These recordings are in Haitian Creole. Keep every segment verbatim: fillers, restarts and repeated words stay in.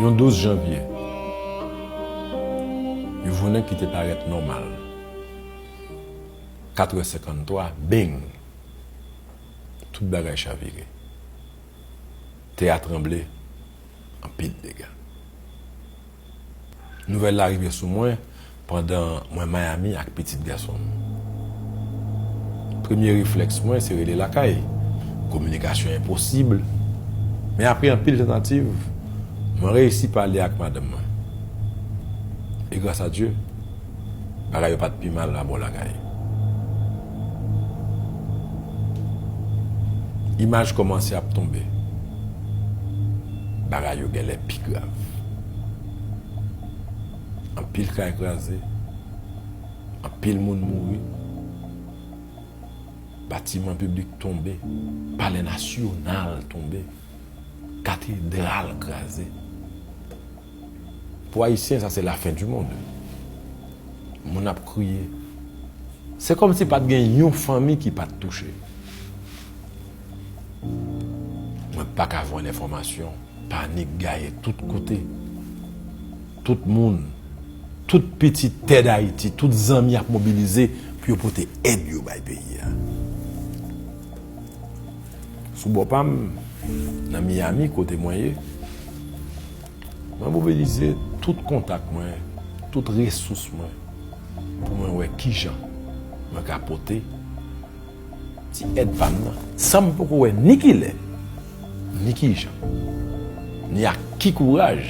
Yon douz janvye, yon jounen ki te parèt nòmal. Katrè senkanntwa, beng! Tout bagay chavire. Tè a tranble, anpil dega. Nouvèl la rive sou mwen pandan mwen Miami ak pitit gason m. Premye reflèks mwen se rele lakay. Kominikasyon enposib. Men apre anpil tantativ, mwen reyisi pale ak madanm mwen. E gras a Dye, bagay yo pa t pi mal abò lakay. Imaj kòmanse ap tonbe. Bagay yo genlè pi grav. Anpil kay kraze, anpil moun mouri, batiman piblik tonbe, Palè Nasyonal tonbe, katedral kraze. Pou Ayisyen, sa se lafen di mond. Moun ap kriye. Se kòmsi pa t gen yon fanmi ki pa t touche. Mwen pa ka jwenn enfòmasyon. Panik gaye tout kote. Tout moun, tout pitit tè Dayiti, tout zanmi ap mobilize pou yo pote èd yo bay peyi a. Sou bò pa m, nan Miami, kote mwen ye, mwen mobilize tout kontak mwen, tout resous mwen, pou mwen wè kijan mwen ka pote ti èd pa m nan, san m poko wè ni kilè, ni kijan, ni ak ki kouraj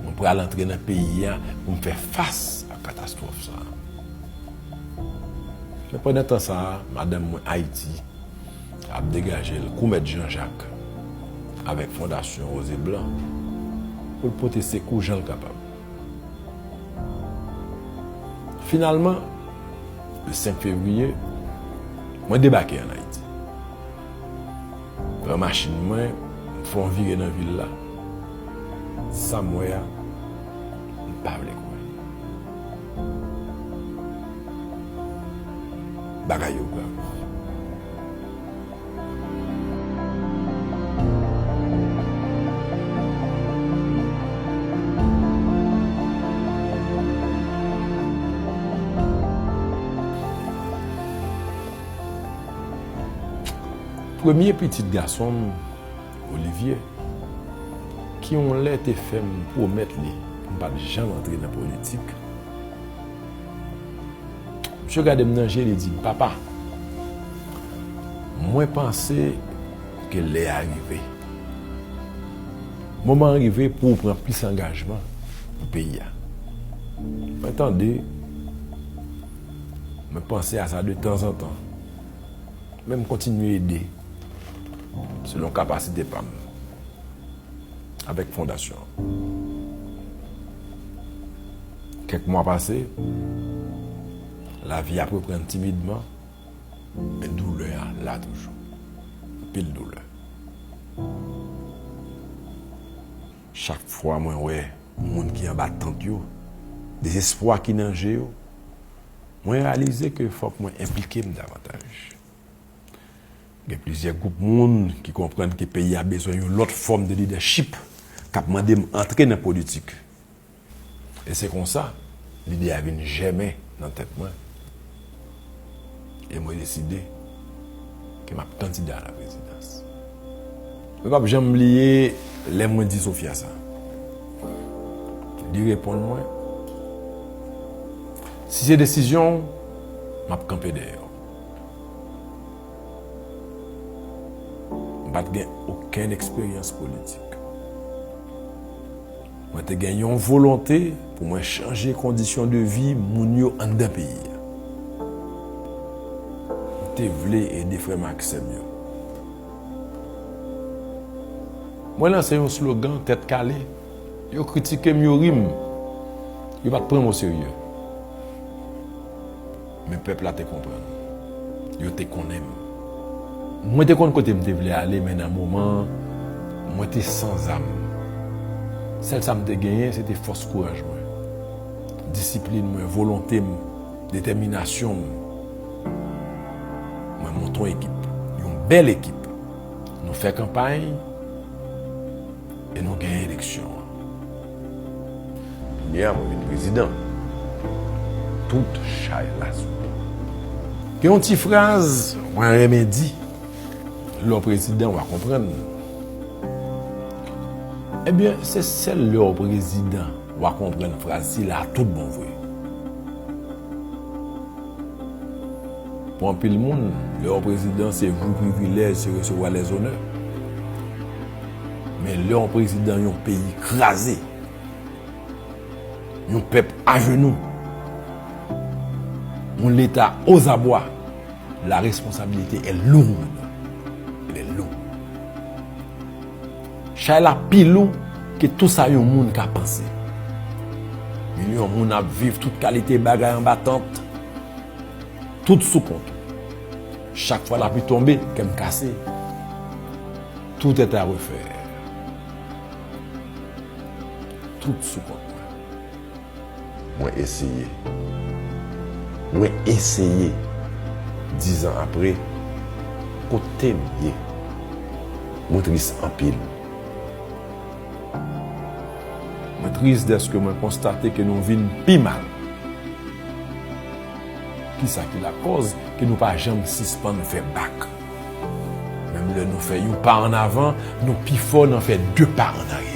mwen pral antre nan peyi a pou m fè fas ak katastwòf sa a. Men pandan tan sa a, madanm mwen Ayiti ap degaje l kou Mèt Jan Jak avèk Fondasyon Woze Blan pou l pote sekou jan l kapab. Finalman, le senk fevriye, mwen debake ann Ayiti. Pran machin mwen, m fè yon vire nan vil la. Sa m wè a, m pa vle kwè. Bagay yo grav. Premye pitit gason m, Olivier, ki yon lè te fè m pwomèt li pou m pa t janm antre nan politik, misye gade m nan je, li di m, "Papa, mwen panse ke lè a rive. Moman an rive pou w pran plis angajman pou peyi a." Mwen tande, mwen panse a sa de tanzantan. Men m kontinye ede selon kapasite pa m avèk fondasyon an. Kèk mwa pase, lavi ap reprann timidman, men doulè a la toujou. Anpil doulè. Chak fwa mwen wè moun ki anba tant yo, dezespwa ki nan je yo, mwen reyalize ke fòk mwen enplike m davantaj. Gen plizyè gwoup moun ki konprann ke peyi a bezwen yon lòt fòm de lidèchip k ap mande m antre nan politik. E se konsa, lide a vin jèmen nan tèt mwen. E mwen deside ke m ap kandida a la prezidans. Mwen p ap janm bliye lè mwen di Sofia sa. Li reponn mwen, "Si se desizyon w, m ap kanpe dèyè w." M pa t gen okenn eksperyans politik. Mwen te gen yon volonte pou mwen chanje kondisyon de vi moun yo anndan peyi a. M te vle ede frè m ak sè m yo. Mwen lanse yon slogan tèt kale. Yo kritike m, yo ri m. Yo pa t pran m oserye. Men pèp la te konprann. Yo te konnen m. Mwen te konn kote m te vle ale, men nan moman an, mwen te san zam. Sèl sa m te genyen, se te fòs kouraj mwen, disiplin mwen, volonte m, detèminasyon m. Mwen monte yon ekip, yon bèl ekip. Nou fè kanpay e nou genyen eleksyon an. Kounye a, mwen vin prezidan. Tout chay la sou mwen. Gen yon ti fraz mwen renmen di, lè w prezidan, w a konprann. Ebyen, se sèl lè w prezidan, w a konprann fraz sila a tout bon vre. Pou anpil moun, lè w prezidan, se jou privilèj, se resevwa lèzonè. Men lè w prezidan yon peyi kraze, yon pèp ajenou, yon leta ozabwa, la responsabilité est lourde. Elle est lourde. Chay la pi lou ke tou sa yon moun ka panse. Milyon moun ap viv tout kalite bagay anba tant, tout sou kont ou. Chak fwa lapli tonbe, kè m kase. Tout est à refaire. Tout sou kont mwen. Mwen eseye. Mwen eseye. Dizan apre, kote m ye? Mwen tris anpil. Mwen tris dèske mwen konstate ke nou vin pi mal. Kisa ki lakòz ke nou pa janm sispann fè bak? Menm lè nou fè yon pa ann avan, nou pi fò nan fè de pa ann aryè.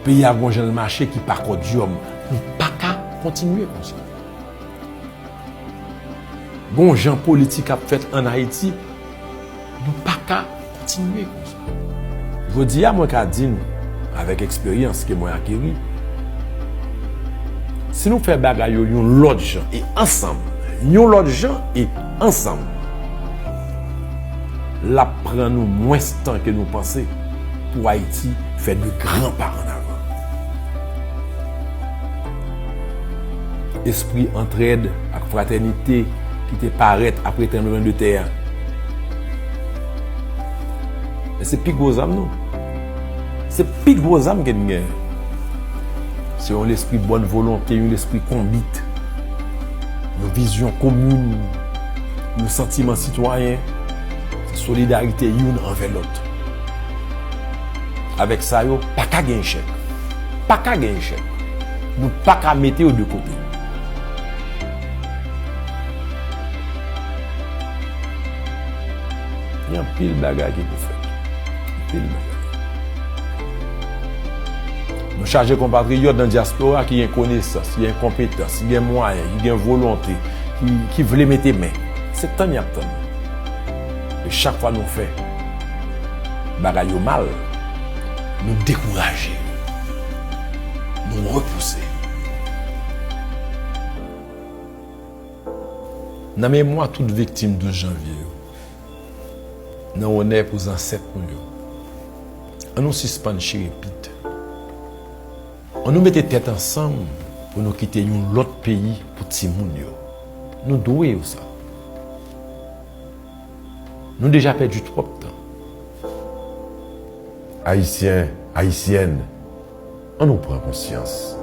Peyi a gon jan l mache ki pa kòdyòm. Nou pa ka kontinye konsa. Gon jan politik ap fèt ann Ayiti, nou pa ka kontinye konsa. Jodi a, mwen ka di nou, avèk eksperyans ke mwen akeri, si nou fè bagay yo yon lòt jan e ansanm, yon lòt jan e ansanm, l ap pran nou mwens tan ke nou panse pou Ayiti fè de gran pa ann avan. Espri antrèd ak fratènite ki te parèt apre tranblemann de tè a. E se pi gwo zam nou. Se pi gwo zam ke n gen. Se yon lespri bòn volonte, yon lespri konbit, yon vizyon komin, yon santiman sitwayen, se solidarite youn anvè lòt. Avèk sa yo, pa ka gen echèk. Pa ka gen echèk. Nou pa ka mete yo de kote. Gen anpil bagay ki pou fèt. Anpil bagay. Nou chaje konpatriyòt nan dyaspora ki gen konesans, ki gen konpetans, ki gen mwayen, ki gen volonte, ki, ki vle mete men. Se tann y ap tann. E chak fwa nou fè bagay yo mal, nou dekouraje, nou repouse. Nan memwa tout viktim douz janvye yo, nan onè pou zansèt nou yo, ann nou sispann chire pit. Ann nou mete tèt ansanm pou nou kite yon lòt peyi pou timoun yo. Nou dwe yo sa. Nou deja pèdi twòp tan. Ayisyen, Ayisyèn, ann nou pran konsyans.